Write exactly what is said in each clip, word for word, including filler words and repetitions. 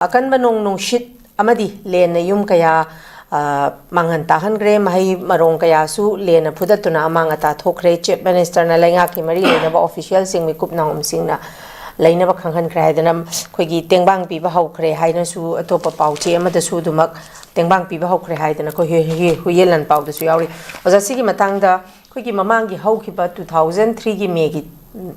ꯑꯀꯟꯕ ꯅꯣꯡ ꯅꯨꯡꯁꯤꯠ ꯑꯃꯗꯤ ꯂꯦꯟꯅ ꯌꯨꯝ ꯀꯌꯥ, ꯑ, ꯃꯥꯡꯍꯟ ꯇꯥꯛꯍꯟꯈ꯭ꯔꯦ꯫ ꯃꯍꯩ ꯃꯔꯣꯡ ꯀꯌꯥꯁꯨ ꯂꯦꯟꯅ ꯐꯨꯗꯠꯇꯨꯅ ꯑꯃꯥꯡ ꯑꯇꯥ ꯊꯣꯛꯈ꯭ꯔꯦ꯫ Chief Minister ꯅ ꯂꯩꯉꯥꯛꯀꯤ ꯃꯔꯤ ꯂꯩꯅꯕ official ꯁꯤꯡ, ꯃꯤꯀꯨꯞ ꯅꯥꯍꯨꯝꯁꯤꯡꯅ ꯂꯩꯅꯕ ꯈꯪꯍꯟꯈ꯭ꯔꯦ ꯍꯥꯏꯗꯅ ꯑꯩꯈꯣꯏꯒꯤ ꯇꯦꯡꯕꯥꯡ ꯄꯤꯕ ꯍꯧꯈ꯭ꯔꯦ ꯍꯥꯏꯅꯁꯨ ꯑꯇꯣꯞꯄ ꯄꯥꯎꯆꯦ ꯑꯃꯗꯁꯨ ꯑꯗꯨꯃꯛ ꯇꯦꯡꯕꯥꯡ ꯄꯤꯕ ꯍꯧꯈ꯭ꯔꯦ ꯍꯥꯏꯗꯅ ꯑꯩꯈꯣꯏ ꯍꯨꯏ-, ꯍꯨꯏ-, ꯍꯨꯏꯌꯦꯟ ꯂꯥꯟꯄꯥꯎꯗꯁꯨ ꯌꯥꯎꯔꯤ꯫ ꯑꯣꯖꯥ, ꯁꯤꯒꯤ ꯃꯇꯥꯡꯗ ꯑꯩꯈꯣꯏꯒꯤ ꯃꯃꯥꯡꯒꯤ ꯍꯧꯈꯤꯕ two thousand three ꯒꯤ May ꯒꯤ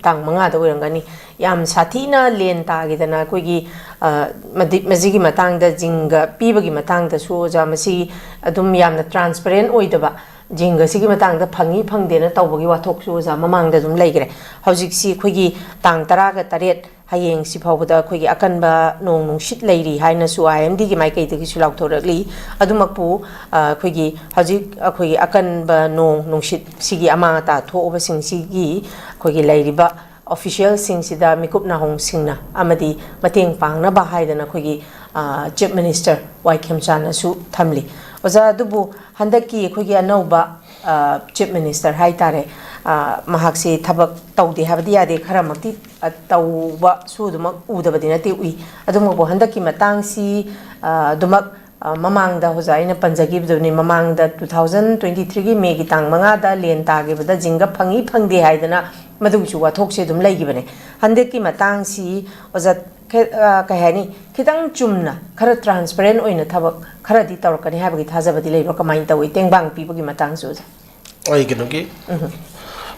ꯇꯥꯡ ꯃꯉꯥꯗ ꯑꯣꯏꯔꯝꯒꯅꯤ, ꯌꯥꯝ ꯁꯥꯊꯤꯅ ꯂꯦꯟ ꯇꯥꯈꯤꯗꯅ ꯑꯩꯈꯣꯏꯒꯤ, ꯑ, ꯃꯗꯤ-, ꯃꯁꯤꯒꯤ ꯃꯇꯥꯡꯗ ꯖꯤꯡꯒ ꯄꯤꯕꯒꯤ ꯃꯇꯥꯡꯗꯁꯨ, ꯑꯣꯖꯥ, ꯃꯁꯤ ꯑꯗꯨꯝ ꯌꯥꯝꯅ transparent ꯑꯣꯏꯗꯕ, ꯖꯤꯡꯒꯁꯤꯒꯤ ꯃꯇꯥꯡꯗ ꯐꯪꯉꯤ ꯐꯪꯗꯦꯅ ꯇꯧꯕꯒꯤ ꯋꯥꯊꯣꯛꯁꯨ, ꯑꯣꯖꯥ, ꯃꯃꯥꯡꯗ ꯑꯗꯨꯝ ꯂꯩꯈ꯭ꯔꯦ꯫ ꯍꯧꯖꯤꯛꯁꯤ ꯑꯩꯈꯣꯏꯒꯤ ꯇꯥꯡ ꯇꯔꯥꯒ ꯇꯔꯦꯠ, ꯍꯌꯦꯡꯁꯤ ꯐꯥꯎꯕꯗ ꯑꯩꯈꯣꯏꯒꯤ ꯑꯀꯟꯕ ꯅꯣꯡ ꯅꯨꯡꯁꯤꯠ ꯂꯩꯔꯤ ꯍꯥꯏꯅꯁꯨ I M D ꯒꯤ ꯃꯥꯏꯀꯩꯗꯒꯤꯁꯨ ꯂꯥꯎꯊꯣꯔꯛꯂꯤ꯫ ꯑꯗꯨꯃꯛꯄꯨ, ꯑ, ꯑꯩꯈꯣꯏꯒꯤ ꯍꯧꯖꯤꯛ ꯑꯩꯈꯣꯏꯒꯤ ꯑꯀꯟꯕ ꯅꯣꯡ ꯅꯨꯡꯁꯤꯠ ꯁꯤꯒꯤ ꯑꯃꯥꯡ ꯑꯇꯥ ꯊꯣꯛꯎꯕꯁꯤꯡꯁꯤꯒꯤ ꯑꯩꯈꯣꯏꯒꯤ ꯂꯩꯔꯤꯕ official ꯁꯤꯡꯁꯤꯗ ꯃꯤꯀꯨꯞ ꯅꯥꯍꯣꯡꯁꯤꯡꯅ ꯑꯃꯗꯤ ꯃꯇꯦꯡ ꯄꯥꯡꯅꯕ ꯍꯥꯏꯗꯅ ꯑꯩꯈꯣꯏꯒꯤ, ꯑ, Chief Minister ꯋꯥꯏ ꯈꯦꯝꯆꯥꯟꯅꯁꯨ ꯊꯝꯂꯤ꯫ ꯑꯣꯖꯥ, ꯑꯗꯨꯕꯨ ꯍꯟꯗꯛꯀꯤ ꯑꯩꯈꯣꯏꯒꯤ ꯑꯅꯧꯕ, ꯑ, Chief Minister ꯍꯥꯏꯇꯥꯔꯦ, ꯑ, ꯃꯍꯥꯛꯁꯤ ꯊꯕꯛ ꯇꯧꯗꯦ ꯍꯥꯏꯕꯗꯤ ꯌꯥꯗꯦ, ꯈꯔꯃꯛꯇꯤ, ꯑ, ꯇꯧꯕꯁꯨ ꯑꯗꯨꯃꯛ ꯎꯗꯕꯗꯤ ꯅꯠꯇꯦ, ꯎꯏ꯫ ꯑꯗꯨꯃꯛꯄꯨ ꯍꯟꯗꯛꯀꯤ ꯃꯇꯥꯡꯁꯤ, ꯑ, ꯑꯗꯨꯃꯛ, ꯑ, ꯃꯃꯥꯡꯗ ꯑꯣꯖꯥ ꯑꯩꯅ ꯄꯟꯖꯈꯤꯕꯗꯨꯅꯤ, ꯃꯃꯥꯡꯗ two thousand twenty three ꯒꯤ May ꯒꯤ ꯇꯥꯡ ꯃꯉꯥꯗ ꯂꯦꯟ ꯇꯥꯈꯤꯕꯗ ꯖꯤꯡꯒ ꯐꯪꯉꯤ ꯐꯪꯗꯦ ꯍꯥꯏꯗꯅ ꯃꯗꯨꯒꯤꯁꯨ ꯋꯥꯊꯣꯛꯁꯦ ꯑꯗꯨꯝ ꯂꯩꯈꯤꯕꯅꯦ꯫ ꯍꯟꯗꯛꯀꯤ ꯃꯇꯥꯡꯁꯤ ꯑꯣꯖꯥ, ꯈꯦ-, ꯑ, ꯀꯩ ꯍꯥꯏꯅꯤ, ꯈꯤꯇꯪ ꯆꯨꯝꯅ, ꯈꯔ transparent ꯑꯣꯏꯅ ꯊꯕꯛ ꯈꯔꯗꯤ ꯇꯧꯔꯛꯀꯅꯤ ꯍꯥꯏꯕꯒꯤ ꯊꯥꯖꯕꯗꯤ ꯂꯩꯕ꯭ꯔꯥ? ꯀꯃꯥꯏꯅ ꯇꯧꯏ ꯇꯦꯡꯕꯥꯡ ꯄꯤꯕꯒꯤ ꯃꯇꯥꯡꯁꯦ, ꯑꯣꯖꯥ? ꯑꯩ ꯀꯩꯅꯣꯒꯤ,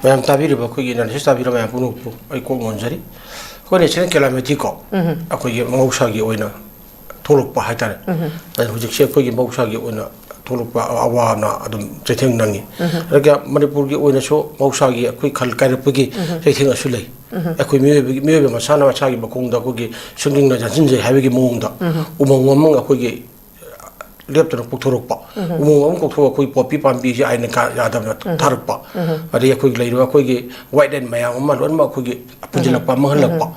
ꯃꯌꯥꯝ ꯇꯥꯕꯤꯔꯤꯕ ꯑꯩꯈꯣꯏꯒꯤ analysis ꯇꯥꯕꯤꯔꯤꯕ ꯃꯌꯥꯝ ꯄꯨꯝꯅꯃꯛꯄꯨ ꯑꯩ ꯀꯣꯛ ꯅꯣꯟꯖꯔꯤ꯫ ꯑꯩꯈꯣꯏ natural calamity ꯀꯣ, ꯑꯩꯈꯣꯏꯒꯤ ꯃꯍꯧꯁꯥꯒꯤ ꯑꯣꯏꯅ ꯊꯣꯛꯂꯛꯄ ꯍꯥꯏꯇꯥꯔꯦ꯫ ꯑꯗꯨꯅ ꯍꯧꯖꯤꯛꯁꯦ ꯑꯩꯈꯣꯏꯒꯤ ꯃꯍꯧꯁꯥꯒꯤ ꯑꯣꯏꯅ ꯊꯣꯛꯂꯛꯄ ꯑ-, ꯑꯋꯥꯅ ꯑꯗꯨꯝ ꯆꯩꯊꯦꯡ ꯅꯪꯉꯤ꯫ ꯑꯗꯨꯒ ꯃꯅꯤꯄꯨꯔꯒꯤ ꯑꯣꯏꯅꯁꯨ ꯃꯍꯧꯁꯥꯒꯤ ꯑꯩꯈꯣꯏ ꯈꯜ ꯀꯥꯏꯔꯛꯄꯒꯤ ꯆꯩꯊꯦꯡ ꯑꯁꯨ ꯂꯩ꯫ ꯑꯩꯈꯣꯏ ꯃꯤꯑꯣꯏꯕꯒꯤ, ꯃꯤꯑꯣꯏꯕ ꯃꯁꯥꯅ ꯃꯁꯥꯒꯤ ꯃꯈꯣꯡꯗ ꯑꯩꯈꯣꯏꯒꯤ ꯁꯨꯡꯖꯤꯟꯅ ꯌꯥꯟꯁꯤꯟꯖꯩ ꯍꯥꯏꯕꯒꯤ ꯃꯑꯣꯡꯗ ꯎꯃꯪ ꯋꯥꯃꯪ ꯑꯩꯈꯣꯏꯒꯤ ꯂꯦꯞꯇꯅ ꯀꯣꯛꯊꯣꯔꯛꯄ꯫ ꯎꯃꯪ ꯋꯥꯃꯪ ꯀꯣꯛꯊꯣꯛꯑꯒ ꯑꯩꯈꯣꯏ ꯄꯣꯄꯤ ꯄꯥꯝꯕꯤꯁꯦ ꯑꯥꯏꯟꯅ ꯀꯥ-, ꯌꯥꯗꯕꯅ ꯊꯥꯔꯛꯄ꯫ ꯑꯗꯒꯤ ꯑꯩꯈꯣꯏꯒꯤ ꯂꯩꯔꯤꯕ ꯑꯩꯈꯣꯏꯒꯤ wetland ꯃꯌꯥꯝ ꯑꯃ ꯂꯣꯏꯅꯃꯛ ꯑꯩꯈꯣꯏꯒꯤ ꯄꯨꯟꯁꯤꯜꯂꯛꯄ, ꯃꯥꯡꯍꯜꯂꯛꯄ꯫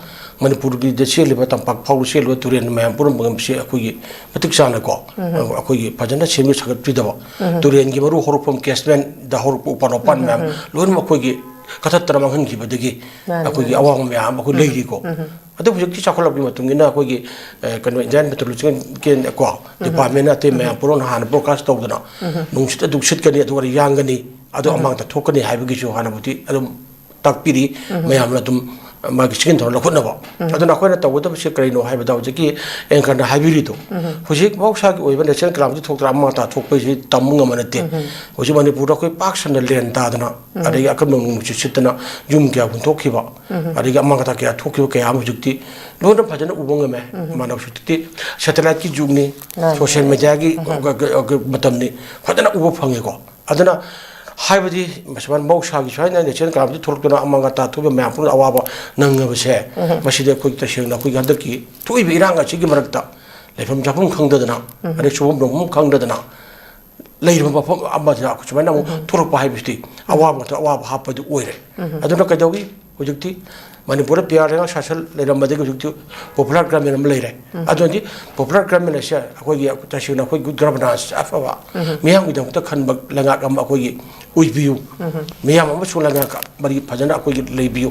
ꯃꯅꯤꯄꯨꯔꯒꯤꯗ ꯆꯦꯜꯂꯤꯕ, ꯇꯝꯄꯥꯛ ꯐꯥꯎꯗ ꯆꯦꯜꯂꯤꯕ ꯇꯨꯔꯦꯜ ꯃꯌꯥꯝ ꯄꯨꯝꯅꯃꯛꯁꯦ ꯑꯩꯈꯣꯏꯒꯤ ꯃꯇꯤꯛ ꯆꯥꯅꯀꯣ, ꯑꯩꯈꯣꯏꯒꯤ ꯐꯖꯅ ꯁꯦꯝꯕꯤ ꯁꯥꯒꯠꯄꯤꯗꯕ, ꯇꯨꯔꯦꯜꯒꯤ ꯃꯔꯨ ꯍꯧꯔꯛꯐꯝ catchment ꯗ ꯍꯧꯔꯛꯄ ꯎꯄꯥꯟ ꯋꯥꯄꯥꯟ ꯃꯌꯥꯝ ꯂꯣꯏꯅꯃꯛ ꯑꯩꯈꯣꯏꯒꯤ ꯀꯊꯠꯇꯅ ꯃꯥꯡꯍꯟꯈꯤꯕꯗꯒꯤ ꯃꯥꯅꯤ, ꯑꯩꯈꯣꯏꯒꯤ ꯃꯥꯅꯤ꯫ ꯑꯋꯥꯕ ꯃꯌꯥꯝ ꯑꯃ ꯑꯩꯈꯣꯏ ꯂꯩꯔꯤꯀꯣ꯫ ꯑꯗꯨ ꯍꯧꯖꯤꯛꯇꯤ ꯆꯥꯎꯈꯠꯂꯛꯄꯒꯤ ꯃꯇꯨꯡ ꯏꯟꯅ ꯑꯩꯈꯣꯏꯒꯤ, ꯑ, ꯀꯩꯅꯣ, Indian Meteorological ꯀꯣ, Department ꯑꯇꯩ ꯃꯌꯥꯝ ꯄꯨꯝꯅꯃꯛꯅ ꯍꯥꯟꯅ broadcast ꯇꯧꯗꯅ, ꯅꯨꯡꯁꯤꯠ ꯑꯗꯨ ꯁꯤꯠꯀꯅꯤ, ꯑꯗꯨꯒ ꯌꯥꯡꯒꯅꯤ, ꯑꯗꯨ ꯑꯃꯥꯡ ꯊꯣꯛꯀꯅꯤ ꯍꯥꯏꯕꯒꯤꯁꯨ ꯍꯥꯟꯅꯕꯨꯗꯤ ꯑꯗꯨꯝ ꯇꯥꯛꯄꯤꯔꯤ꯫ ꯃꯌꯥꯝꯅ ꯑꯗꯨꯝ ꯃꯥꯒꯤ ꯆꯦꯛꯁꯤꯟ ꯊꯧꯔꯥꯡ ꯂꯧꯈꯠꯅꯕ꯫ ꯑꯗꯨꯅ ꯑꯩꯈꯣꯏꯅ ꯇꯧꯒꯗꯕꯁꯦ ꯀꯔꯤꯅꯣ ꯍꯥꯏꯕꯗ, ꯍꯧꯖꯤꯛꯀꯤ anchorꯅ ꯍꯥꯏꯕꯤꯔꯤꯗꯣ, ꯍꯧꯖꯤꯛ ꯃꯍꯧꯁꯥꯒꯤ ꯑꯣꯏꯕ natural calamity ꯊꯣꯛꯇꯅ ꯑꯃꯥꯡ ꯑꯇꯥ ꯊꯣꯛꯄ ꯍꯥꯏꯁꯤ ꯇꯝꯕ ꯉꯝꯕ ꯅꯠꯇꯦ꯫ ꯍꯧꯖꯤꯛ ꯃꯅꯤꯄꯨꯔꯗ ꯑꯩꯈꯣꯏ ꯄꯥꯛ ꯁꯟꯅ ꯂꯦꯟ ꯇꯥꯗꯅ, ꯑꯗꯒꯤ ꯑꯀꯟꯕ ꯅꯣꯡ ꯅꯨꯡꯁꯤꯠ ꯁꯤꯠꯇꯅ ꯌꯨꯝ ꯀꯌꯥ ꯍꯨꯟꯗꯣꯛꯈꯤꯕ, ꯑꯗꯒꯤ ꯑꯃꯥꯡ ꯑꯇꯥ ꯀꯌꯥ ꯊꯣꯛꯈꯤꯕ ꯀꯌꯥ ꯑꯃ ꯍꯧꯖꯤꯛꯇꯤ ꯂꯣꯏꯅ ꯐꯖꯅ ꯎꯕ ꯉꯝꯃꯦ꯫ ꯃꯥꯅ ꯍꯧꯖꯤꯛꯇꯤ satelliteꯀꯤ ꯖꯨꯒꯅꯤ, ꯃꯥꯅꯤ꯫ social mediaꯒꯤ ꯒ-, ꯒ-, ꯒ-, ꯃꯇꯝꯅꯤ, ꯐꯖꯅ ꯎꯕ ꯐꯪꯉꯦꯀꯣ꯫ ꯑꯗꯨꯅ ꯍꯥꯏꯕꯗꯤ ꯁꯨꯃꯥꯏꯅ ꯃꯍꯧꯁꯥꯒꯤ ꯁꯨꯃꯥꯏꯅ natural calamity ꯊꯣꯛꯂꯛꯇꯨꯅ ꯑꯃꯥꯡ ꯑꯇꯥ ꯊꯣꯛꯄ ꯃꯌꯥꯝ ꯄꯨꯝꯅꯃꯛ ꯑꯋꯥꯕ ꯅꯪꯉꯕꯁꯦ, ꯃꯁꯤꯗꯤ ꯑꯩꯈꯣꯏ ꯇꯁꯦꯡꯅ ꯑꯩꯈꯣꯏꯒꯤ ꯍꯟꯗꯛꯀꯤ ꯊꯣꯛꯏꯕ ꯏꯔꯥꯡ ꯑꯁꯤꯒꯤ ꯃꯔꯛꯇ ꯂꯩꯐꯝ ꯆꯥꯐꯝ ꯈꯪꯗꯗꯅ, ꯑꯗꯩ ꯁꯨꯐꯝ ꯅꯣꯝꯐꯝ ꯈꯪꯗꯗꯅ ꯂꯩꯔꯤꯕ ꯃꯐꯝ ꯑꯃꯗ ꯁꯨꯃꯥꯏꯅ ꯑꯃꯨꯛ ꯊꯣꯛꯂꯛꯄ ꯍꯥꯏꯕꯁꯤꯗꯤ ꯑꯋꯥꯕ ꯃꯊꯛ ꯑꯋꯥꯕ ꯍꯥꯞꯄꯗꯨ ꯑꯣꯏꯔꯦ꯫ ꯑꯗꯨꯅ ꯀꯩꯗꯧꯏ? ꯍꯧꯖꯤꯛꯇꯤ ꯃꯅꯤꯄꯨꯔꯗ PR ꯂꯩꯉꯥꯛ ꯁꯥꯁꯟ ꯂꯩꯔꯝꯕꯗꯒꯤ ꯍꯧꯖꯤꯛꯇꯤ popular government ꯑꯃ ꯂꯩꯔꯦ꯫ ꯑꯗꯨꯅꯗꯤ popular government ꯑꯁꯦ ꯑꯩꯈꯣꯏꯒꯤ ꯇꯁꯦꯡꯅ ꯑꯩꯈꯣꯏ good governance, ꯑꯐꯕ ꯃꯤꯌꯥꯝꯒꯤꯗꯃꯛꯇ ꯈꯟꯕ ꯂꯩꯉꯥꯛ ꯑꯃ ꯑꯩꯈꯣꯏꯒꯤ ꯑꯣꯏꯕꯤꯌꯨ꯫ ꯃꯤꯌꯥꯝ ꯑꯃꯁꯨꯡ ꯂꯩꯉꯥꯛꯀ ꯃꯔꯤ ꯐꯖꯅ ꯑꯩꯈꯣꯏꯒꯤ ꯂꯩꯕꯤꯌꯨ꯫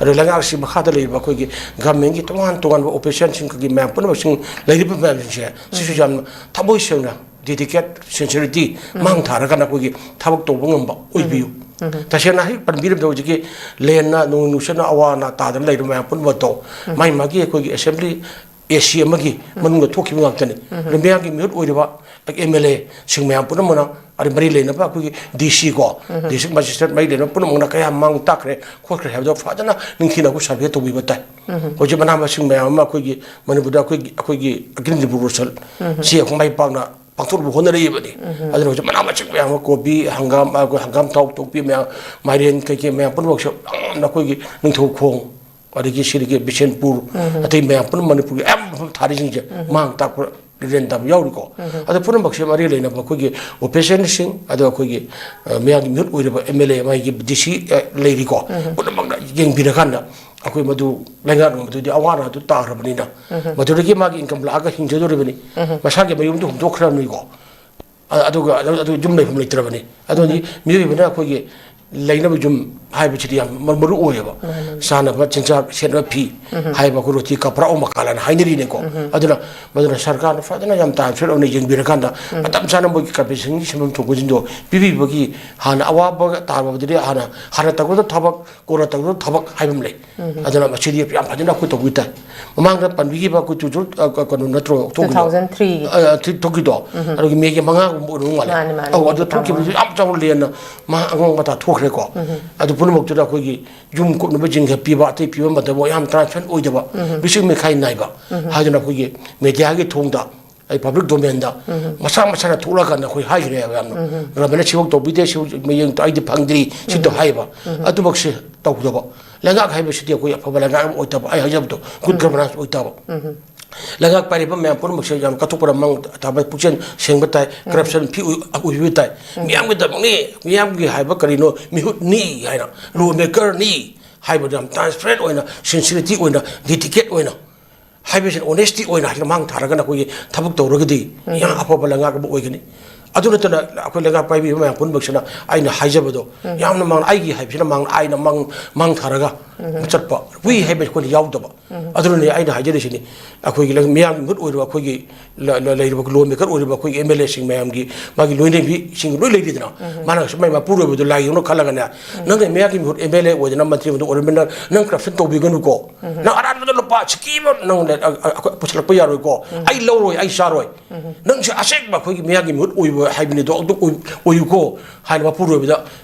ꯑꯗꯣ ꯂꯩꯉꯥꯛꯁꯤ ꯃꯈꯥꯗ ꯂꯩꯔꯤꯕ ꯑꯩꯈꯣꯏꯒꯤ governmentꯀꯤ ꯇꯣꯉꯥꯟ ꯇꯣꯉꯥꯟꯕ officialꯁꯤꯡꯒꯤ ꯃꯌꯥꯝ ꯄꯨꯝꯅꯃꯛꯁꯤꯡ ꯂꯩꯔꯤꯕ ꯃꯌꯥꯝꯁꯤꯡꯁꯦ ꯁꯤꯁꯨ ꯌꯥꯝꯅ ꯊꯃꯣꯏ ꯁꯦꯡꯅ dedicate, sincerity ꯃꯥꯡ ꯊꯥꯔꯒ ꯅꯈꯣꯏꯒꯤ ꯊꯕꯛ ꯇꯧꯕ ꯉꯝꯕ ꯑꯣꯏꯕꯤꯌꯨ꯫ ꯇꯁꯦꯡꯅ ꯍꯦꯛ ꯄꯟꯕꯤꯔꯕꯗ ꯍꯧꯖꯤꯛꯀꯤ ꯂꯦꯟꯅ, ꯅꯣꯡ ꯅꯨꯡꯁꯤꯠꯅ ꯑꯋꯥ ꯑꯅꯥ ꯇꯥꯗꯅ ꯂꯩꯔꯤꯕ ꯃꯌꯥꯝ ꯄꯨꯝꯅꯃꯛꯇꯣ ꯃꯥꯒꯤ ꯃꯥꯒꯤ ꯑꯩꯈꯣꯏꯒꯤ assembly AC ꯑꯃꯒꯤ ꯃꯅꯨꯡꯗ ꯊꯣꯛꯈꯤꯕ ꯉꯥꯛꯇꯅꯤ꯫ ꯑꯗꯨ ꯃꯌꯥꯝꯒꯤ ꯃꯤꯍꯨꯠ ꯑꯣꯏꯔꯤꯕ MLAꯁꯤꯡ ꯃꯌꯥꯝ ꯄꯨꯝꯅꯃꯛꯅ, ꯑꯗꯩ ꯃꯔꯤ ꯂꯩꯅꯕ ꯑꯩꯈꯣꯏꯒꯤ DC ꯀꯣ, district magistrate ꯃꯔꯤ ꯂꯩꯅꯕ ꯄꯨꯝꯅꯃꯛꯅ ꯀꯌꯥꯝ ꯃꯥꯡ ꯇꯥꯛꯈ꯭ꯔꯦ, ꯈꯣꯠꯈ꯭ꯔꯦ ꯍꯥꯏꯕꯗꯣ ꯐꯖꯅ ꯅꯤꯡꯊꯤꯅ ꯑꯩꯈꯣꯏ survey ꯇꯧꯕꯤꯕ ꯇꯥꯏ꯫ ꯍꯧꯖꯤꯛ ꯃꯅꯥ ꯃꯁꯤꯡ ꯃꯌꯥꯝ ꯑꯃ ꯑꯩꯈꯣꯏꯒꯤ ꯃꯅꯤꯄꯨꯔꯗ ꯑꯩꯈꯣꯏꯒꯤ, ꯑꯩꯈꯣꯏꯒꯤ Green Revolution ꯁꯤ ꯑꯩꯈꯣꯏ ꯃꯥꯏ ꯄꯥꯛꯅ ꯄꯥꯡꯊꯣꯛꯅꯕ ꯍꯣꯠꯅꯔꯛꯏꯕꯅꯤ꯫ ꯑꯗꯨꯅ ꯍꯧꯖꯤꯛ ꯃꯅꯥ ꯃꯁꯤꯡ ꯃꯌꯥꯝ ꯑꯃ, ꯀꯣꯕꯤ, ꯍꯪꯒꯥꯝ, ꯑꯩꯈꯣꯏ ꯍꯪꯒꯥꯝ ꯊꯥꯎ ꯇꯣꯛꯄꯤ ꯃꯌꯥꯝ, ꯃꯥꯏꯔꯦꯟ ꯀꯩꯀꯩ ꯃꯌꯥꯝ ꯄꯨꯝꯅꯃꯛꯁꯦ ꯌꯥꯝꯅ ꯑꯩꯈꯣꯏꯒꯤ ꯅꯤꯡꯊꯧꯈꯣꯡ, ꯑꯗꯒꯤ ꯁꯤꯗꯒꯤ ꯕꯤꯁꯦꯟꯄꯨꯔ, ꯑꯇꯩ ꯃꯌꯥꯝ ꯄꯨꯝꯅꯃꯛ ꯃꯅꯤꯄꯨꯔꯒꯤ ꯑꯌꯥꯝꯕ ꯃꯐꯝ ꯊꯥꯔꯤꯁꯤꯡꯁꯦ ꯃꯥꯡ ꯇꯥꯛꯄ ꯂꯦꯟ ꯇꯥꯕ ꯌꯥꯎꯔꯤꯀꯣ꯫ ꯑꯗꯣ ꯄꯨꯝꯅꯃꯛꯁꯦ ꯃꯔꯤ ꯂꯩꯅꯕ ꯑꯩꯈꯣꯏꯒꯤ officialꯁꯤꯡ, ꯑꯗꯣ ꯑꯩꯈꯣꯏꯒꯤ, ꯑ, ꯃꯌꯥꯝꯒꯤ ꯃꯤꯍꯨꯠ ꯑꯣꯏꯔꯤꯕ MLA, ꯃꯥꯒꯤ DC, ꯑ, ꯂꯩꯔꯤꯀꯣ, ꯄꯨꯝꯅꯃꯛꯅ ꯌꯦꯡꯕꯤꯔꯀꯥꯟꯗ ꯑꯩꯈꯣꯏ ꯃꯗꯨ ꯂꯩꯉꯥꯛꯅ ꯃꯗꯨꯗꯤ ꯑꯋꯥ ꯑꯅꯥꯗꯨ ꯇꯥꯈ꯭ꯔꯕꯅꯤꯅ, ꯃꯗꯨꯗꯒꯤ ꯃꯥꯒꯤ income ꯂꯥꯛꯑꯒ ꯍꯤꯡꯖꯗꯣꯔꯤꯕꯅꯤ꯫ ꯃꯁꯥꯒꯤ ꯃꯌꯨꯝꯗꯨ ꯍꯨꯟꯗꯣꯛꯈ꯭ꯔꯕꯅꯤꯀꯣ꯫ ꯑ-, ꯑꯗꯨꯒ ꯑꯗꯨ, ꯑꯗꯨ ꯌꯨꯝ ꯂꯩꯐꯝ ꯂꯩꯇ꯭ꯔꯕꯅꯤ꯫ ꯑꯗꯨꯗꯤ ꯃꯤꯑꯣꯏꯕꯅ ꯑꯩꯈꯣꯏꯒꯤ ꯂꯩꯅꯕ ꯌꯨꯝ ꯍꯥꯏꯕꯁꯤꯗꯤ ꯌꯥꯝ ꯃꯔꯨ ꯑꯣꯏꯌꯦꯕ꯫ ꯆꯥꯅꯕ ꯆꯤꯟꯖꯥꯛ, ꯁꯦꯠꯅꯕ ꯐꯤ ꯍꯥꯏꯕ ꯑꯩꯈꯣꯏ ꯔꯣꯇꯤ ꯀꯄꯔꯥ ꯃꯀꯥꯟ ꯍꯥꯏꯅ ꯍꯥꯏꯅꯔꯤꯅꯦꯀꯣ꯫ ꯑꯗꯨꯅ ꯃꯗꯨꯅ ꯁꯔꯀꯥꯔꯅ ꯐꯖꯅ ꯌꯥꯝ ꯇꯥꯏꯝ ꯁꯦꯠ ꯑꯣꯏꯅ ꯌꯦꯡꯕꯤꯔꯀꯥꯟꯗ ꯃꯇꯝ ꯆꯥꯅ ꯃꯣꯏꯒꯤ ꯀꯝꯄꯦꯟꯁꯦꯁꯟꯒꯤ ꯁꯦꯟꯐꯝ ꯊꯣꯛꯄꯁꯤꯡꯗꯣ ꯄꯤꯕꯤꯕꯒꯤ ꯍꯥꯟꯅ ꯑꯋꯥꯕ ꯇꯥꯕꯗꯨꯗꯤ ꯍꯥꯟꯅ ꯍꯥꯟꯅ ꯇꯧꯒꯗꯕ ꯊꯕꯛ, ꯀꯣꯟꯅ ꯇꯧꯒꯗꯕ ꯊꯕꯛ ꯍꯥꯏꯕ ꯑꯃ ꯂꯩ꯫ ꯑꯗꯨꯅ ꯃꯁꯤꯗꯤ ꯌꯥꯝ ꯐꯖꯅ ꯑꯩꯈꯣꯏ ꯇꯧꯕꯤ ꯇꯥꯏ꯫ ꯃꯃꯥꯡꯗ ꯄꯟꯕꯤꯈꯤꯕ ꯑꯩꯈꯣꯏ ꯇꯨ ꯊꯥꯎꯖꯟ, ꯑ, ꯀꯩꯅꯣ ꯅꯠꯇ꯭ꯔꯣ ꯊꯣꯛꯈꯤꯕꯗꯣ? ꯇꯨ ꯊꯥꯎꯖꯟ ꯊ꯭ꯔꯤꯒꯤ꯫ ꯑ, ꯊꯣꯛꯈꯤꯗꯣ꯫ ꯑꯗꯨꯒꯤ ꯃꯦꯒꯤ ꯃꯉꯥꯒꯨꯝꯕ ꯑꯣꯏꯔꯝ ꯃꯥꯜꯂꯦ꯫ ꯃꯥꯅꯦ, ꯃꯥꯅꯦ, ꯑꯧ, ꯃꯦꯒꯤ ꯑꯗꯨ ꯊꯣꯛꯈꯤꯕꯗꯨꯁꯨ ꯌꯥꯝ ꯆꯥꯎꯅ ꯂꯦꯟꯅ ꯃꯥ ꯑꯉꯥꯡ ꯃꯇꯥ ꯊꯣꯛꯈ꯭ꯔꯦꯀꯣ꯫ ꯑꯗꯨ ꯄꯨꯝꯅꯃꯛꯇꯨꯗ ꯑꯩꯈꯣꯏꯒꯤ ꯌꯨꯝ ꯀꯨꯞꯅꯕ ꯖꯤꯡꯒ ꯄꯤꯕ, ꯑꯇꯩ ꯄꯤꯕ ꯃꯇꯝꯗ ꯌꯥꯝ ꯇ꯭ꯔꯥꯟꯁꯄꯦꯔꯦꯟ ꯑꯣꯏꯗꯕ, ꯃꯤꯆꯪ ꯃꯤꯈꯥꯏ ꯅꯥꯏꯕ ꯍꯥꯏꯗꯅ ꯑꯩꯈꯣꯏꯒꯤ ꯃꯦꯗꯤꯌꯥꯒꯤ ꯊꯣꯡꯗ, ꯑꯩ ꯄꯕ꯭ꯂꯤꯛ ꯗꯣꯃꯦꯟꯗ ꯃꯁꯥ ꯃꯁꯥꯅ ꯊꯣꯛꯂꯛꯑꯀꯥꯟꯗ ꯑꯩꯈꯣꯏ ꯍꯥꯏꯈ꯭ꯔꯦꯕ ꯌꯥꯝꯅ꯫ ꯒꯚꯔꯟꯃꯦꯟꯅ ꯁꯤꯐꯥꯎ ꯇꯧꯕꯤꯗꯦ, ꯁꯤ ꯃꯌꯦꯡ ꯑꯩꯗꯤ ꯐꯪꯗ꯭ꯔꯤ, ꯁꯤ ꯇꯧ ꯍꯥꯏꯕ꯫ ꯑꯗꯨꯃꯛꯁꯦ ꯇꯧꯗꯕ꯫ ꯂꯩꯉꯥꯛ ꯍꯥꯏꯕꯁꯤꯗꯤ ꯑꯩꯈꯣꯏ ꯑꯐꯕ ꯂꯩꯉꯥꯛ ꯑꯃ ꯑꯣꯏꯗꯕ, ꯑꯩ ꯍꯥꯏꯖꯕꯗꯣ ꯒꯨꯗ ꯒꯚꯔꯅꯥꯟꯁ ꯑꯣꯏꯗꯕ꯫ ꯂꯩꯉꯥꯛ ꯄꯥꯏꯔꯤꯕ ꯃꯌꯥꯝ ꯄꯨꯝꯅꯃꯛꯁꯦ ꯌꯥꯝ ꯀꯠꯊꯣꯛꯄꯅ ꯃꯥꯡ ꯊꯥꯕ, ꯄꯨꯛꯆꯦꯜ ꯁꯦꯡꯕ ꯇꯥꯏ, ꯀꯔꯞꯁꯟ ꯐ꯭ꯔꯤ ꯑꯣꯏꯕ ꯇꯥꯏ꯫ ꯃꯤꯌꯥꯝꯒꯤꯗꯃꯛꯅꯤ, ꯃꯤꯌꯥꯝꯒꯤ ꯍꯥꯏꯕ ꯀꯔꯤꯅꯣ, ꯃꯤꯍꯨꯠꯅꯤ ꯍꯥꯏꯅ, ꯂꯣ ꯃꯦꯀꯔꯅꯤ ꯍꯥꯏꯕꯗ ꯌꯥꯝ ꯇ꯭ꯔꯥꯟꯁꯄꯦꯔꯦꯟ ꯑꯣꯏꯅ, ꯁꯤꯟꯁꯤꯔꯤꯇꯤ ꯑꯣꯏꯅ, ꯗꯤꯗꯤꯀꯦꯠ ꯑꯣꯏꯅ ꯍꯥꯏꯕꯁꯤꯅ, ꯑꯣꯅꯦꯁꯇꯤ ꯑꯣꯏꯅ ꯍꯥꯏꯅ ꯃꯥꯡ ꯊꯥꯔꯒꯅ ꯑꯩꯈꯣꯏꯒꯤ ꯊꯕꯛ ꯇꯧꯔꯒꯗꯤ ꯌꯥꯝ ꯑꯐꯕ ꯂꯩꯉꯥꯛ ꯑꯃ ꯑꯣꯏꯒꯅꯤ꯫ ꯑꯗꯨ ꯅꯠꯇꯅ ꯑꯩꯈꯣꯏ ꯂꯩꯉꯥꯛ ꯄꯥꯏꯕꯤꯕ ꯃꯌꯥꯝ ꯄꯨꯝꯅꯃꯛꯁꯤꯅ ꯑꯩꯅ ꯍꯥꯏꯖꯕꯗꯣ ꯌꯥꯝꯅ ꯃꯥꯡ, ꯑꯩꯒꯤ ꯍꯥꯏꯕꯁꯤꯅ ꯃꯥꯡ, ꯑꯩꯅ ꯃꯥꯡ, ꯃꯥꯡ ꯊꯥꯔꯒ ꯆꯠꯄ, we ꯍꯥꯏꯕ ꯑꯩꯈꯣꯏꯅ ꯌꯥꯎꯗꯕ꯫ ꯑꯗꯨꯅꯅꯦ ꯑꯩꯅ ꯍꯥꯏꯖꯔꯤꯁꯤꯅꯤ, ꯑꯩꯈꯣꯏꯒꯤ ꯂꯩ-, ꯃꯤꯌꯥꯝꯒꯤ ꯃꯤꯍꯨꯠ ꯑꯣꯏꯔꯤꯕ ꯑꯩꯈꯣꯏꯒꯤ ꯂ-, ꯂ-, ꯂꯩꯔꯤꯕ ꯂꯣ ꯃꯦꯀꯔ ꯑꯣꯏꯔꯤꯕ ꯑꯩꯈꯣꯏꯒꯤ ꯑꯦꯝ ꯑꯦꯜ ꯑꯦꯁꯤꯡ ꯃꯌꯥꯝꯒꯤ ꯃꯥꯒꯤ ꯂꯣꯏꯅꯕꯤꯁꯤꯡ ꯂꯣꯏ ꯂꯩꯔꯤꯗꯅ, ꯃꯥꯅ ꯃꯥꯏ ꯃꯄꯨꯔꯣꯏꯕꯗꯣ ꯂꯥꯏꯌꯦꯡꯅ ꯈꯜꯂꯒꯅꯦ, "ꯅꯪꯅ ꯃꯤꯌꯥꯡꯒꯤ ꯃꯤꯍꯨꯠ ꯑꯦꯝ ꯑꯦꯜ ꯑꯦ ꯑꯣꯏꯗꯅ ꯃꯟꯇ꯭ꯔꯤ ꯑꯃꯗ ꯑꯣꯏꯔꯕꯅꯤꯅ ꯅꯪ ꯀꯔꯞꯁꯟ ꯇꯧꯕꯤꯒꯅꯨꯀꯣ, ꯅꯪ ꯑꯔꯥꯟꯕꯗ ꯂꯨꯄꯥ ꯁꯤꯀꯤ ꯑꯃ ꯅꯪ ꯂ-, ꯑ-, ꯑ-, ꯑꯩꯈꯣꯏ ꯄꯨꯁꯜꯂꯛꯄ ꯌꯥꯔꯣꯏꯀꯣ, ꯑꯩ ꯂꯧꯔꯣꯏ, ꯑꯩ ꯆꯥꯔꯣꯏ, ꯅꯪꯁꯦ ꯑꯁꯦꯡꯕ ꯑꯩꯈꯣꯏꯒꯤ ꯃꯤꯌꯥꯡꯒꯤ ꯃꯤꯍꯨꯠ ꯑꯣꯏꯕ ꯍꯥꯏꯕꯅꯤꯗꯣ ꯑꯗꯨ ꯑꯣꯏ-, ꯑꯣꯏꯌꯨꯀꯣ" ꯍꯥꯏꯅ ꯃꯄꯨꯔꯣꯏꯕꯗ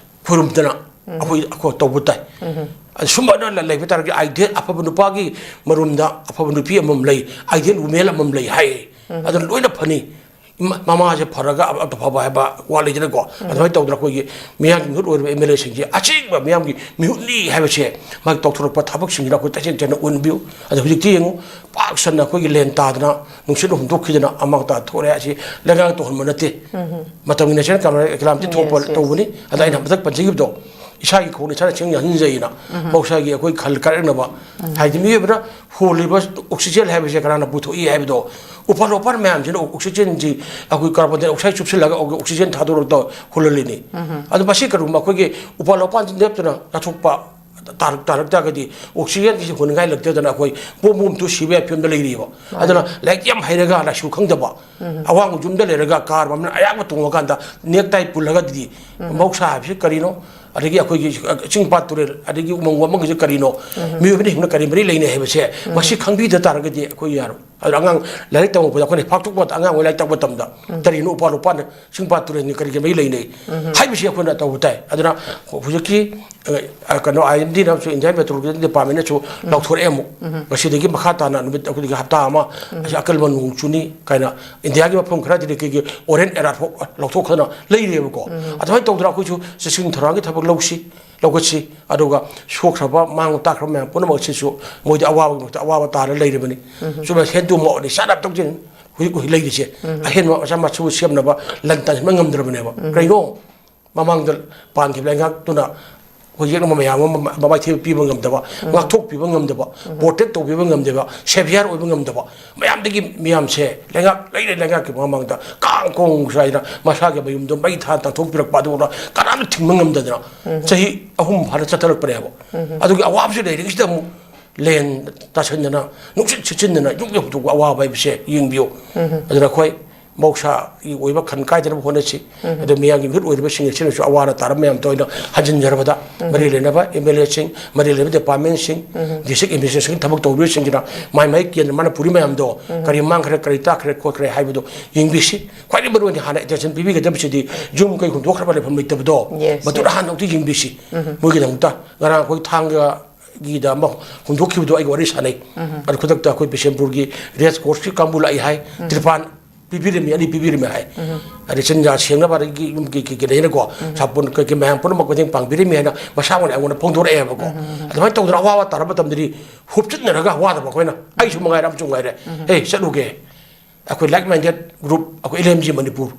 ꯈꯨꯔꯨꯝꯗꯅ ꯑꯩꯈꯣꯏ, ꯑꯩꯈꯣꯏ ꯇꯧꯕ ꯇꯥꯏ꯫ ꯑꯗ ꯁꯨꯝꯕꯅ ꯂ-, ꯂꯩꯕ ꯇꯥꯔꯒꯗꯤ ꯑꯥꯏꯗꯤꯌꯦꯜ ꯑꯐꯕ ꯅꯨꯄꯥꯒꯤ ꯃꯔꯨꯝꯗ ꯑꯐꯕ ꯅꯨꯄꯤ ꯑꯃꯃꯝ ꯂꯩ, ꯑꯥꯏꯗꯤꯌꯦꯜ ꯋꯨꯃꯦꯟ ꯑꯃꯃꯝ ꯂꯩ ꯍꯥꯏ꯫ ꯑꯗꯨꯅ ꯂꯣꯏꯅ ꯐꯅꯤ꯫ ꯏꯃꯥ-, ꯃꯃꯥꯁꯦ ꯐꯔꯒ ꯑꯐ-, ꯑꯐꯕ ꯍꯥꯏꯕ ꯋꯥ ꯂꯩꯗꯅꯀꯣ꯫ ꯑꯗꯨꯃꯥꯏꯅ ꯇꯧꯗꯅ ꯑꯩꯈꯣꯏꯒꯤ ꯃꯤꯌꯥꯝꯒꯤ ꯃꯤꯍꯨꯠ ꯑꯣꯏꯔꯤꯕ ꯑꯦꯝ ꯑꯦꯜ ꯑꯦꯁꯤꯡꯁꯦ ꯑꯁꯦꯡꯕ ꯃꯤꯌꯥꯝꯒꯤ ꯃꯤꯍꯨꯠꯅꯤ ꯍꯥꯏꯕꯁꯦ ꯃꯥꯒꯤ ꯇꯧꯊꯣꯔꯛꯄ ꯊꯕꯛꯁꯤꯡꯁꯤꯗ ꯑꯩꯈꯣꯏ ꯇꯁꯦꯡ ꯇꯁꯦꯡꯅ ꯎꯍꯟꯕꯤꯌꯨ꯫ ꯑꯗꯣ ꯍꯧꯖꯤꯛꯇꯤ ꯌꯦꯡꯉꯨ, ꯄꯥꯛ ꯁꯟꯅ ꯑꯩꯈꯣꯏꯒꯤ ꯂꯦꯟ ꯇꯥꯗꯅ ꯅꯨꯡꯁꯤꯠꯅ ꯍꯨꯝꯗꯣꯛꯈꯤꯗꯅ ꯑꯃꯥꯡ ꯑꯇꯥ ꯊꯣꯛꯑꯦ꯫ ꯑꯁꯤ ꯂꯩꯉꯥꯛꯅ ꯇꯧꯍꯟꯕ ꯅꯠꯇꯦ꯫ ꯃꯇꯝꯒꯤ ꯅꯦꯁꯅꯦꯜ ꯀ꯭ꯂꯥꯏꯃꯦꯠ ꯀꯦꯂꯥꯃꯤꯇꯤ ꯊꯣꯛꯄ ꯇꯧꯕꯅꯤ꯫ ꯑꯗ ꯑꯩꯅ ꯍꯟꯗꯛ ꯄꯟꯖꯈꯤꯕꯗꯣ, ꯏꯁꯥꯒꯤ ꯈꯣꯡꯅ ꯏꯁꯥꯅ ꯆꯦꯡ ꯌꯥꯟꯁꯤꯟꯖꯩꯅ ꯃꯍꯧꯁꯥꯒꯤ ꯑꯩꯈꯣꯏ ꯈꯜ ꯀꯥꯏꯔꯛꯅꯕ꯫ ꯍꯥꯏꯗꯤ ꯃꯤꯑꯣꯏꯕꯅ ꯍꯣꯜꯂꯤꯕ ꯑꯣꯛꯁꯤꯖꯦꯟ ꯍꯥꯏꯕꯁꯦ ꯀꯅꯥꯅ ꯄꯨꯊꯣꯛꯏ ꯍꯥꯏꯕꯗꯣ, ꯎꯄꯥꯜ ꯋꯥꯄꯥꯜ ꯃꯌꯥꯝꯁꯤꯅ ꯑꯣꯛꯁꯤꯖꯦꯟꯁꯤ ꯑꯩꯈꯣꯏ ꯀꯥꯔꯕꯣꯟ ꯗꯥꯏꯑꯣꯛꯁꯥꯏꯗ ꯆꯨꯞꯁꯤꯜꯂꯒ ꯑꯣꯛꯁꯤꯖꯦꯟ ꯊꯥꯗꯣꯔꯛꯇ ꯍꯣꯜꯍꯜꯂꯤꯅꯤ꯫ ꯑꯗꯣ ꯃꯁꯤ ꯀꯔꯤꯒꯨꯝꯕ ꯑꯩꯈꯣꯏꯒꯤ ꯎꯄꯥꯜ ꯋꯥꯄꯥꯜꯁꯤ ꯂꯦꯞꯇꯅ ꯆꯥꯊꯣꯛꯄ ꯇꯥꯔꯛ-, ꯇꯥꯔꯛ ꯇꯥꯔꯒꯗꯤ ꯑꯣꯛꯁꯤꯖꯦꯟꯒꯤꯁꯤ ꯍꯣꯟꯅꯤꯡꯉꯥꯏ ꯂꯩꯇꯗꯅ ꯑꯩꯈꯣꯏ ꯄꯣꯝ ꯄꯣꯝ ꯇꯨ ꯁꯤꯕ ꯌꯥꯏ ꯐꯤꯕꯝꯗ ꯂꯩꯔꯤꯕ꯫ ꯑꯗꯨꯅ ꯂꯥꯏꯔꯤꯛ ꯌꯥꯝ ꯍꯩꯔꯒ ꯂꯥꯏꯁꯨ ꯈꯪꯗꯕ, ꯑꯋꯥꯡꯕ ꯌꯨꯝꯗ ꯂꯩꯔꯒ ꯀꯥꯔ ꯃꯅꯨꯡꯗ ꯑꯌꯥꯛꯄ ꯇꯣꯡꯉꯀꯥꯟꯗ ꯅꯦꯛ ꯇꯥꯏ ꯄꯨꯜꯂꯒꯗꯤ ꯃꯍꯧꯁꯥ ꯍꯥꯏꯕꯁꯤ ꯀꯔꯤꯅꯣ? ꯑꯗꯒꯤ ꯑꯩꯈꯣꯏꯒꯤ ꯆꯤꯡ ꯄꯥꯠ ꯇꯨꯔꯦꯜ, ꯑꯗꯒꯤ ꯎꯃꯪ ꯋꯥꯃꯪꯒꯤꯁꯨ ꯀꯔꯤꯅꯣ? ꯃꯤꯑꯣꯏꯕꯅ ꯍꯤꯡꯕ ꯀꯔꯤ ꯃꯔꯤ ꯂꯩꯅꯩ ꯍꯥꯏꯕꯁꯦ ꯃꯁꯤ ꯈꯪꯕꯤꯗ ꯇꯥꯔꯒꯗꯤ ꯑꯩꯈꯣꯏ ꯌꯥꯔꯣꯏ꯫ ꯑꯗꯨꯅ ꯑꯉꯥꯡ ꯂꯥꯏꯔꯤꯛ ꯇꯝꯃꯛꯄꯗ ꯑꯩꯈꯣꯏꯅ ꯐꯥꯛꯇꯣꯛꯄꯗ ꯑꯉꯥꯡ ꯑꯣꯏ ꯂꯥꯏꯔꯤꯛ ꯇꯝꯕ ꯃꯇꯝꯗ ꯀꯔꯤꯅꯣ ꯎꯄꯥꯜ ꯋꯥꯄꯥꯜꯅ ꯆꯤꯡ ꯄꯥꯠ ꯇꯨꯔꯦꯜꯅꯤ ꯀꯔꯤꯒꯤ ꯃꯔꯤ ꯂꯩꯅꯩ ꯍꯥꯏꯕꯁꯤ ꯑꯩꯈꯣꯏꯅ ꯇꯧꯕ ꯇꯥꯏ꯫ ꯑꯗꯨꯅ ꯍꯧꯖꯤꯛꯀꯤ ꯑ, ꯀꯩꯅꯣ, IMD ꯅꯁꯨ, Indian Meteorological Department ꯅꯁꯨ ꯂꯥꯎꯊꯣꯔꯛꯑꯦ ꯑꯃꯨꯛ꯫ ꯉꯁꯤꯗꯒꯤ ꯃꯈꯥ ꯇꯥꯅ ꯅꯨꯃꯤꯠ ꯑꯩꯈꯣꯏꯒꯤ ꯍꯞꯇꯥ ꯑꯃ ꯑꯁꯤ ꯑꯀꯟꯕ ꯅꯣꯡ ꯆꯨꯅꯤ ꯀꯥꯏꯅ ꯏꯟꯗꯤꯌꯥꯒꯤ ꯃꯐꯝ ꯈꯔꯗꯤ ꯑꯩꯈꯣꯏꯒꯤ orange alert ꯐꯥꯎ ꯂꯧꯊꯣꯛꯇꯅ ꯂꯩꯔꯦꯕꯀꯣ꯫ ꯑꯗꯨꯃꯥꯏꯅ ꯇꯧꯗꯅ ꯑꯩꯈꯣꯏꯁꯨ ꯆꯦꯛꯁꯤꯟ ꯊꯧꯔꯥꯡꯒꯤ ꯊꯕꯛ ꯂꯧꯁꯤ, ꯂꯧꯈꯠꯁꯤ꯫ ꯑꯗꯨꯒ ꯁꯣꯛꯈ꯭ꯔꯕ, ꯃꯥꯡ ꯇꯥꯛꯈ꯭ꯔꯕ ꯃꯌꯥꯝ ꯄꯨꯝꯅꯃꯛ ꯑꯁꯤꯁꯨ ꯃꯣꯏꯗꯤ ꯑꯋꯥꯕꯒꯤ ꯃꯊꯛꯇ ꯑꯋꯥꯕ ꯇꯥꯔ ꯂꯩꯔꯕꯅꯤ꯫ ꯆꯨꯝꯅ ꯁꯦꯟꯗꯨ ꯃꯣꯠꯅꯤ ꯆꯥꯅꯕ ꯇꯧꯖꯅꯤ꯫ ꯍꯧꯖꯤꯛ ꯍꯧꯖꯤꯛ ꯂꯩꯔꯤꯁꯦ ꯑꯍꯦꯟꯕ ꯃꯆꯥ ꯃꯁꯨ ꯁꯦꯝꯅꯕ ꯂꯟ ꯇꯥꯟꯁꯤꯟꯕ ꯉꯝꯗ꯭ꯔꯕꯅꯦꯕ꯫ ꯀꯩꯅꯣ? ꯃꯃꯥꯡꯗ ꯄꯥꯟꯈꯤꯕ ꯂꯩꯉꯥꯛꯇꯨꯅ ꯍꯧꯖꯤꯛ ꯑꯃ ꯃꯌꯥꯝ ꯑꯃ ꯃꯃꯥꯏꯊꯤꯕ ꯄꯤꯕ ꯉꯝꯗꯕ, ꯉꯥꯛꯊꯣꯛꯄꯤꯕ ꯉꯝꯗꯕ, protect ꯇꯧꯕꯤꯕ ꯉꯝꯗꯕ, savior ꯑꯣꯏꯕ ꯉꯝꯗꯕ ꯃꯌꯥꯝꯗꯒꯤ ꯃꯤꯌꯥꯝꯁꯦ ꯂꯩꯉꯥꯛ ꯂꯩꯔꯦ, ꯂꯩꯉꯥꯛꯀꯤ ꯃꯃꯥꯡꯗ ꯀꯥꯡ ꯀꯣꯡ ꯁꯥꯏꯅ ꯃꯁꯥꯒꯤ ꯃꯌꯨꯝꯗꯣ ꯃꯩ ꯊꯥ ꯇꯥꯟꯊꯣꯛꯄꯤꯔꯛꯄ, ꯑꯗꯨꯒ ꯀꯅꯥꯝꯇ ꯊꯤꯡꯕ ꯉꯝꯗꯗꯅ ꯆꯍꯤ ꯑꯍꯨꯝ ꯐꯥꯅ ꯆꯠꯊꯔꯛꯄꯅꯦꯕ꯫ ꯑꯗꯨꯒꯤ ꯑꯋꯥꯕꯁꯨ ꯂꯩꯔꯤꯉꯩꯁꯤꯗ ꯑꯃꯨꯛ ꯂꯦꯟ ꯇꯥꯁꯟꯗꯅ, ꯅꯨꯡꯁꯤꯠ ꯁꯤꯠꯆꯤꯟꯗꯅ ꯌꯨꯝꯒꯤ ꯍꯧꯗꯣꯛꯄ ꯑꯋꯥꯕ ꯍꯥꯏꯕꯁꯦ ꯌꯦꯡꯕꯤꯌꯨ꯫ ꯑꯗꯨꯅ ꯑꯩꯈꯣꯏ ꯃꯍꯧꯁꯥꯒꯤ ꯑꯣꯏꯕ ꯈꯟ ꯀꯥꯏꯗꯅꯕ ꯍꯣꯠꯅꯁꯤ꯫ ꯑꯗꯨ ꯃꯤꯌꯥꯝꯒꯤ ꯃꯤꯍꯨꯠ ꯑꯣꯏꯔꯤꯕꯁꯤꯡ ꯑꯁꯤꯅꯁꯨ ꯑꯋꯥ ꯑꯅꯥ ꯇꯥꯔꯕ ꯃꯌꯥꯝꯗ ꯑꯣꯏꯅ ꯍꯟꯖꯤꯟꯖꯔꯕꯗ ꯃꯔꯤ ꯂꯩꯅꯕ MLA ꯁꯤꯡ, ꯃꯔꯤ ꯂꯩꯅꯕ department ꯁꯤꯡ, district administration ꯊꯕꯛ ꯇꯧꯔꯤꯕꯁꯤꯡꯁꯤꯅ ꯃꯥꯏ ꯃꯥꯏ ꯀꯦꯟꯗ꯭ꯔ ꯃꯥꯅ ꯄꯨꯔꯤ ꯃꯌꯥꯝꯗꯣ ꯀꯔꯤ ꯃꯥꯡꯈ꯭ꯔꯦ, ꯀꯔꯤ ꯇꯥꯈ꯭ꯔꯦ, ꯈꯣꯠꯈ꯭ꯔꯦ ꯍꯥꯏꯕꯗꯣ ꯌꯦꯡꯕꯤꯁꯤ꯫ ꯈ꯭ꯋꯥꯏꯗꯒꯤ ꯃꯔꯨꯑꯣꯏꯅ ꯍꯥꯟꯅ attention ꯄꯤꯕꯤꯒꯗꯕꯁꯤꯗꯤ ꯌꯨꯝ ꯀꯩ ꯍꯨꯟꯗꯣꯛꯈ꯭ꯔꯕ ꯂꯩꯐꯝ ꯂꯩꯇꯕꯗꯣ, Yes, ꯃꯗꯨꯗ yes. ꯍꯥꯟꯅ ꯑꯃꯨꯛꯇ ꯌꯦꯡꯕꯤꯁꯤ꯫ ꯃꯣꯏꯒꯤꯗꯃꯛꯇ ꯉꯔꯥꯡ ꯑꯩꯈꯣꯏ ꯊꯥꯡꯒ ꯒꯤꯗ ꯑꯃ ꯍꯨꯟꯗꯣꯛꯈꯤꯕꯗꯣ ꯑꯩꯒ ꯋꯥꯔꯤ ꯁꯥꯟꯅꯩ꯫ ꯑꯗꯨ ꯈꯨꯗꯛꯇ ꯑꯩꯈꯣꯏ ꯕꯤꯁꯦꯝꯄꯨꯔꯒꯤ ꯔꯦꯁ ꯀꯣꯔꯁꯀꯤ ꯀꯥꯡꯕꯨ ꯂꯥꯛꯏ ꯍꯥꯏ꯫ ꯇ꯭ꯔꯤꯄꯥꯟ ꯄꯤꯕꯤꯔꯝꯃꯤ, ꯑꯅꯤ ꯄꯤꯕꯤꯔꯝꯃꯤ ꯍꯥꯏ꯫ ꯑꯗꯩ ꯆꯤꯟꯖꯥꯛ ꯁꯦꯡꯅꯕ ꯑꯗꯒꯤ ꯌꯨꯝꯒꯤ ꯀꯩ ꯀꯩ ꯂꯩꯅꯀꯣ, ꯁꯥꯄꯣꯟ ꯀꯩ ꯀꯩ ꯃꯌꯥꯝ ꯄꯨꯝꯅꯃꯛ ꯃꯇꯦꯡ ꯄꯥꯡꯕꯤꯔꯝꯃꯤ ꯍꯥꯏꯅ ꯃꯁꯥ ꯉꯣꯟꯗ ꯑꯩꯉꯣꯟꯗ ꯐꯣꯡꯗꯣꯔꯛꯑꯦꯕꯀꯣ꯫ ꯑꯗꯨꯃꯥꯏꯅ ꯇꯧꯗꯅ ꯑꯋꯥꯕ ꯇꯥꯔꯕ ꯃꯇꯝꯗꯗꯤ ꯍꯨꯞꯆꯤꯟꯅꯔꯒ ꯋꯥꯗꯕ ꯑꯩꯈꯣꯏꯅ, ꯑꯩꯁꯨ ꯃꯉꯥꯏꯔꯦ ꯑꯃꯁꯨ ꯉꯥꯏꯔꯦ, ꯑꯦ ꯆꯠꯂꯨꯒꯦ꯫ ꯑꯩꯈꯣꯏ like minded group, ꯑꯩꯈꯣꯏ LMG ꯃꯅꯤꯄꯨꯔ,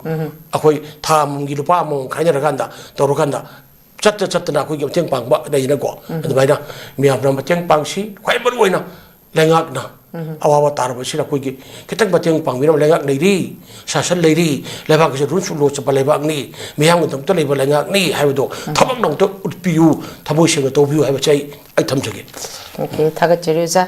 ꯑꯩꯈꯣꯏ ꯊꯥ ꯑꯃꯃꯝꯒꯤ ꯂꯨꯄꯥ ꯑꯃꯃꯝ ꯈꯥꯏꯅꯔꯀꯥꯟꯗ ꯇꯧꯔꯀꯥꯟꯗ ꯆꯠꯇ ꯆꯠꯇꯅ ꯑꯩꯈꯣꯏꯒꯤ ꯃꯇꯦꯡ ꯄꯥꯡꯕ ꯂꯩꯅꯀꯣ꯫ ꯑꯗꯨꯃꯥꯏꯅ ꯃꯤꯌꯥꯝꯅ ꯃꯇꯦꯡ ꯄꯥꯡꯁꯤ꯫ ꯈ꯭ꯋꯥꯏ ꯃꯔꯨ ꯑꯣꯏꯅ ꯂꯩꯉꯥꯛꯅ ꯑꯋꯥꯕ ꯇꯥꯔꯕꯁꯤꯗ ꯑꯩꯈꯣꯏꯒꯤ ꯈꯤꯇꯪ ꯃꯇꯦꯡ ꯄꯥꯡꯕꯤꯅꯕ ꯂꯩꯉꯥꯛ ꯂꯩꯔꯤ, ꯁꯥꯁꯟ ꯂꯩꯔꯤ, ꯂꯩꯕꯥꯛ ꯑꯁꯤ ꯔꯨꯜꯁ ꯂꯣ ꯆꯠꯄ ꯂꯩꯕꯥꯛꯅꯤ, ꯃꯤꯌꯥꯝꯒꯤꯗꯃꯛꯇ ꯂꯩꯕ ꯂꯩꯉꯥꯛꯅꯤ ꯍꯥꯏꯕꯗꯣ ꯊꯕꯛ ꯅꯧꯇ ꯎꯠꯄꯤꯌꯨ, ꯊꯃꯣꯏ ꯁꯦꯡꯅ ꯇꯧꯕꯤꯌꯨ ꯍꯥꯏꯕꯁꯦ ꯑꯩ, ꯑꯩ ꯊꯝꯖꯒꯦ꯫ ꯑꯣꯀꯦ, ꯊꯥꯒꯠꯆꯔꯤ ꯑꯣꯖꯥ꯫